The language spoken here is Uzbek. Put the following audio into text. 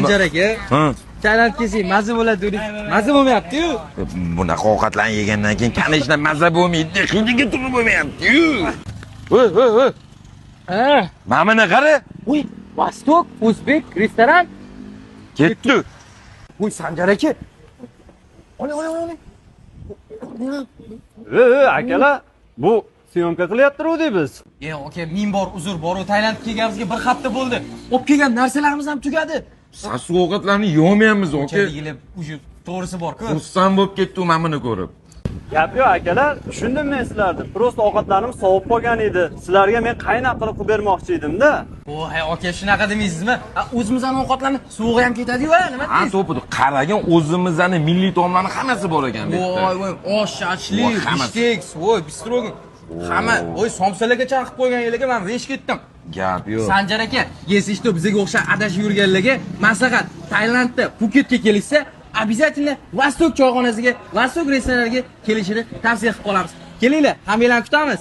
Sanjar aka, Ha. Tailand kelsak maza bo'ladi dedik. Maza bo'lmayapti-yu. Bunaqa ovqatlarni yegandan keyin, конечно, maza bo'lmaydi. Hidiga turib bo'lmayapti-yu. Voy, voy, voy. Ha. Mana buni qara. Uy, Vostok o'zbek restoran. Ketdi. Uy, Sanjar aka. Oling, oling, oling. E, akalar, bu съёмка qilyaptiruvdik biz. E, aka, ming bor uzr, bor, Tailandga kelganimizga bir hafta bo'ldi. Olib kelgan narsalarimiz ham tugadi. Sassiq ovqatlarni yemayapmiz, aka. O'chadigilar уже, to'g'risi bor-ku. Xursand bo'lib ketdi u mana buni ko'rib. Gap yo'q, akalar, tushundim men sizlarni. Просто ovqatlarim sovib qolgan edi. Sizlarga men qaynoq qilib qilib bermoqchi edim-da. Voy, aka, shunaqa demaysizmi? Ha, o'zimizning ovqatlarni sovug'i ham ketadi-yu, ha, nima Ha, deysiz? to'pidi. Qaragin, o'zimizni milliy taomlarni hammasi bor ekan bu yerda. Voy, voy, osh, shashlik, Voy, hammasi. bifshteks, voy, бефстроганов. Hamma, voy, somsalargacha qilib qo'ygan yerlarga man vesh ketdim. Gap yo'q. Sanjar aka, если что, bizga o'xshab adashib yurganlarga maslahat: Tailandda Puketga kelishsa, обязательно Vostok choyxonasiga, Vostok restoraniga kelishini tavsiya qilib qolamiz. Kelinglar, hammanglarni kutamiz.